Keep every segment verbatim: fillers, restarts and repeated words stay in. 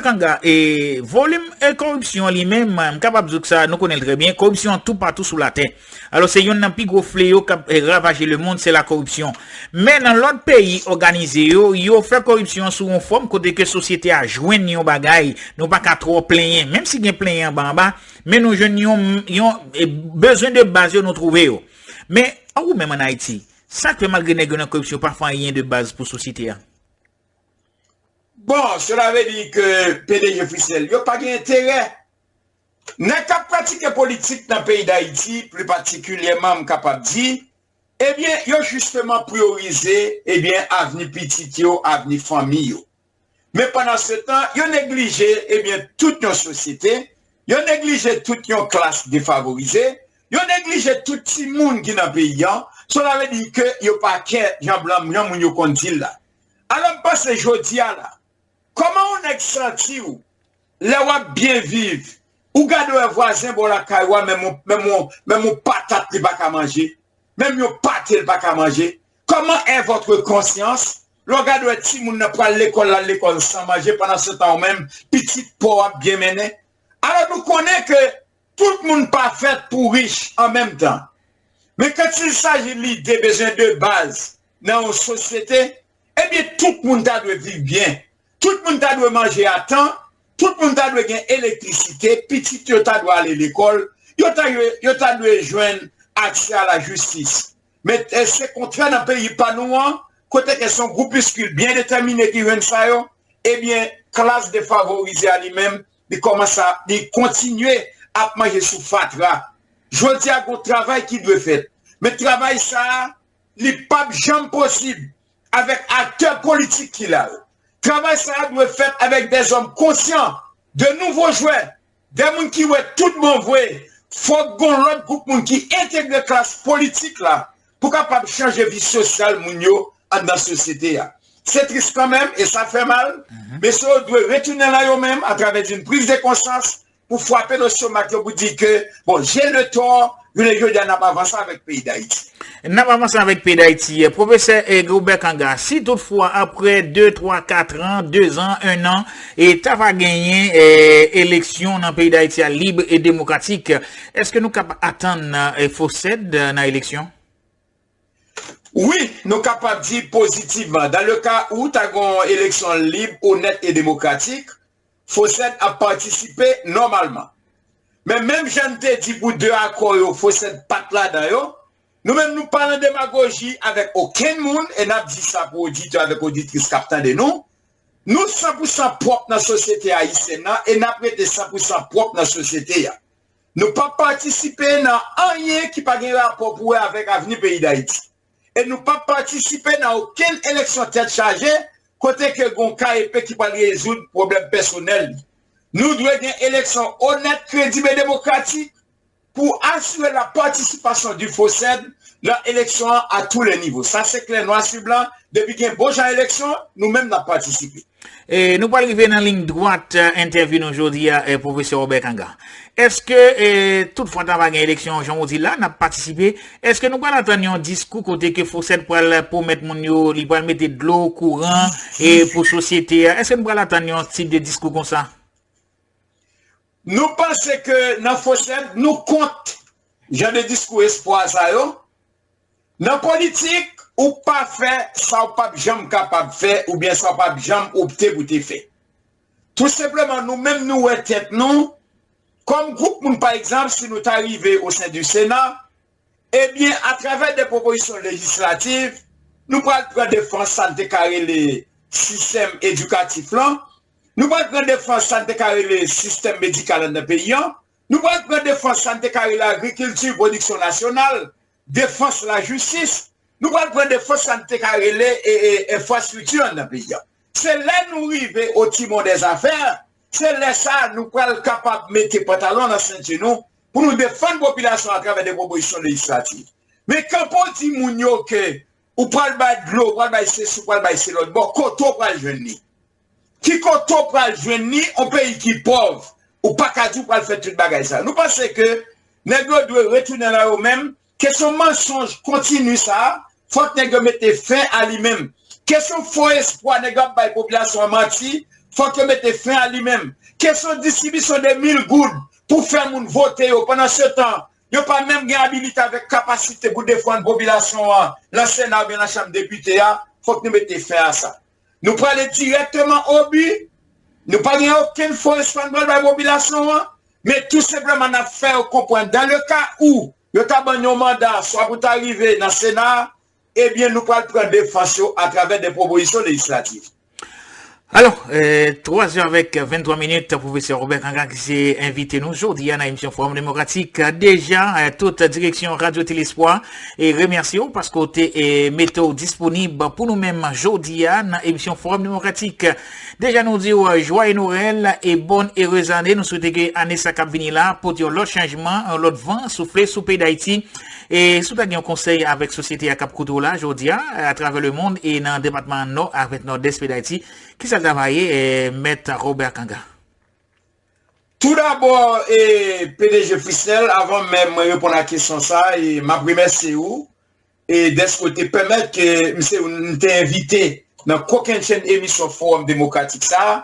Kanga, e, volim e koripsyon li menm, m kapab di w sa, nou konnen l trè byen, koripsyon an toupatou sou latè. Alò, se yonn nan pi gwo fleyo k ap, e, ravaje lemonn, se la koripsyon. Men nan lòt peyi òganize yo, yo fè koripsyon an sou yon fòm kote ke sosyete a jwenn yon bagay, nou pa ka twò plenyen. Menm si gen plenyen anba anba, men nou jwenn yon, yon, e, bezwen de baz yo, nou twouve yo. Men, an ou menm ann Ayiti, sa k fè malgre nèg yo nan koripsyon, pa fè anyen de baz pou sosyete a? Bon, cela veut dire que P D G Frisel, yo pa gen enterè. Nèg k ap pratike politik nan peyi Dayiti, pli patikilyèman, m kapab di, ebyen, yo jisteman priyorize, ebyen, avni pitit yo, avni fanmi yo. Men pandan se tan, yo neglije, ebyen, tout yon sosyete, yo neglije tout yon klas defavorize, yo neglije tout timoun ki nan peyi an, cela veut dire que yo pa kè, jan blan, jan moun yo konn di l la. Alò, m panse jodi a la, kòman yon nèg santi w lè w ap byen viv, ou gade wè vwazen bò lakay ou a, menm yon, menm yon, menm yon patat li pa ka manje, menm yon pate li pa ka manje? Comment est votre conscience lè w gade wè timoun nan pral lekòl, l al lekòl san manje, pandan se tan ou menm, pitit pa w ap byen mennen? Alò, nou konnen ke tout moun pa fèt pou rich an menm tan. Men quand il s'agit lide bezwen de baz nan yon sosyete, ebyen, tout moun ta dwe viv byen. Tout moun ta dwe manje a tan, tout moun ta dwe gen elektrisite, pitit yo ta dwe ale lekòl, yo ta, yo ta dwe jwenn aksè a lajistis. Men, e, se kontrè nan peyi pa nou an, kote ke se yon gwoupiskil byen detèmine ki jwenn sa yo, ebyen, klas defavorize a li menm, li kòmanse, li kontinye ap manje sou fatra. Jodi a, gon travay ki dwe fèt. Men travay sa a, li p ap janm posib avèk aktè politik ki la yo. Travay sa a dwe fèt avèk dèzòm konsyan, de nouvo jwè, de moun ki wè tout bon vre. Fòk gon lòt gwoup moun ki entegre klas politik la pou kapab chanje vi sosyal moun yo anndan sosyete a. Se tris kanmenm e sa fè mal. Mesye yo dwe retounen nan yo menm atravè d'une prise de conscience pou frape lestomak yo pou di ke, bon, j'ai le tort, jounen jodi a n ap avanse avèk peyi Dayiti. N ap avanse avèk peyi Dayiti. Pwofesè, e, Robert Kanga, si toutfwa apre de, twa, kat an, de zan, en an, e ta va genyen, e, eleksyon nan peyi Dayiti a lib e demokratik, èske nou kab atann, e, fosèd nan eleksyon? Wi, nou kapab di pozitivman. Dans le cas où ta gon eleksyon lib, onèt e demokratik, fosèd ap patisipe nòmalman. Men menm jan n te di pou de akò yo, fosèd pa t ladan yo, nou menm nou pa nan demagoji avèk okenn moun, e n ap di sa pou oditè avèk oditris k ap tande nou. Nou san pou san pwòp nan sosyete ayisyèn nan e n ap rete san pou san pwòp nan sosyete a. Nou p ap patisipe nan anyen ki pa gen rapò pou wè avèk avni peyi Dayiti. E nou p ap patisipe nan okenn eleksyon tèt chaje kote ke gon K E P ki pral rezoud pwoblèm pèsonèl li. Nou dwe gen eleksyon onèt, kredib e demokratik pou asire la participation du fosèd nan eleksyon an à tous les niveaux. Sa se klè nwa si blan, depi gen bon jan eleksyon, nou menm n ap patisipe. E nou pral rive nan liy dwat, e, entèvyou nou jodi a, e, Pwofesè Robert Kanga. Èske, e, toutfwa ta va gen eleksyon, jan w di la, n ap patisipe, èske nou pral atann yon diskou kote ke fosèd pral pwomèt moun yo, li pral mete dlo, kouran, e, pou sosyete a? Èske nou pral atann yon tip de diskou konsa? Nou panse ke nan fosèd, nou kont jan de diskou espwa sa yo. Nan politik, ou pa fè sa w p ap janm kapab fè oubyen sa w p ap janm opte pou te fè. Tou senpleman, nou menm nou wè tèt nou kòm gwoup moun, pa egzanp, si nou ta rive au sein du Sénat, ebyen, atravè de pwopozisyon lejislatif, nou pral pran defans sa n te ka rele sistèm edikatif lan, nou pral pran defans sa n te ka rele sistèm medikal anndan peyi an, nou pral pran defans sa n te ka rele agrikilti, pwodiksyon nasyonal, defans lajistis, nou pral pran defans sa n te ka rele, e, e, enfrastrikti anndan peyi an. Se lè nou rive au timon des affaires, se lè sa a nou pral kapab mete pantalon nan senti nou pou nou defann popilasyon an atravè de pwopozisyon lejislatif. Men kanpe w di moun yo ke ou pral bay dlo, ou pral bay sesi, ou pral bay se lòt bò, kote w pral jwenn li? Ki kote w pral jwenn li, yon peyi ki pòv, ou pa ka di w pral fè tout bagay sa? Nou panse ke nèg yo dwe retounen nan yo menm. Kesyon mansonj kontini sa a, fòk nèg yo mete fen a li menm. Kesyon fo espwa, nèg yo ap bay popilasyon an manti, fòk yo mete fen a li menm. Kesyon distribisyon de mil goud pou fè moun vote yo, pandan se tan, yo pa menm gen abilite avèk kapasite pou defann popilasyon an nan Sena oubyen nan Chanm Depite a, fòk nou mete fen a sa. Nou prale dirèkteman o bi, nou pa gen okenn fo espwa nou pral bay popilasyon an, men tou senpleman n ap fè yo konprann, dans le cas où yo ta ban n yon manda, swa pou ta rive nan Sena a, ebyen, nou pral pran defans yo atravè de pwopozisyon lejislatif. Alò, eh, twa zè avèk venntwa minit, Pwofesè Robert Kanga ki se envite nou jodi a nan emisyon Fowòm Demokratik. Deja, eh, tout direksyon Radyo Telespwa e remèsye w paske w te eh, mete w disponib pou nou menm jodi a nan emisyon Fowòm Demokratik. Deja nou di w jwaye Nwèl e bòn erez ane. Nou swete ke ane sa k ap vini la pote yon lòt chanjman, yon lòt van soufle sou peyi Dayiti. E si w ta gen yon konsèy avèk sosyete a k ap koute w la jodi a, atravè lemonn e nan depatman Nò avèk Nòdès peyi Dayiti, kisa l ta va ye, eh, Mèt Robert Kanga? Toudabò, eh, P D G Frisnel, avan menm mwen reponn a kesyon sa, e m ap remèsye ou e dèske w te pèmèt ke m se m te envite nan kokennchenn emisyon Fowòm Demokratik sa a.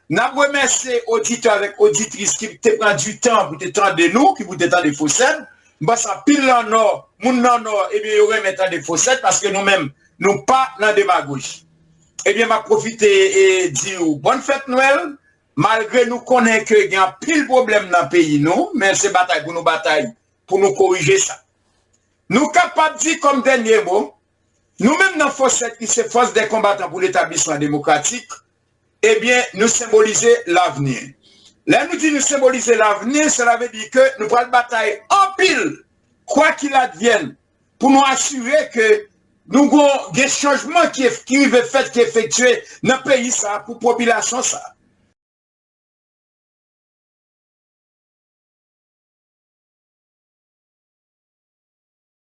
N ap remèsye oditè avèk oditris ki te pran di tan pou te tande nou, ki pou te tande Fosèt. M panse anpil nan Nò, moun nan Nò, ebyen, yo renmen tande Fosèt paske nou menm, nou pa nan demagoji. Ebyen, m ap pwofite e di w bòn fèt Nwèl, malgre nou konnen ke gen anpil pwoblèm nan peyi nou, men se batay pou nou batay pou nou korije sa. Nou kapab di kòm dènye mo, nou menm nan Fosèt ki se Force des Combattants pour l'Établissement Démocratique, ebyen, nou senbolize lavni. Lè nou di nou senbolize lavni, sela vle di ke nou pral batay anpil, kwa qu'il advienne, pou nou asire ke nou gon gen chanjman ki, ki rive fèt, ki efektye nan peyi sa a pou popilasyon sa a.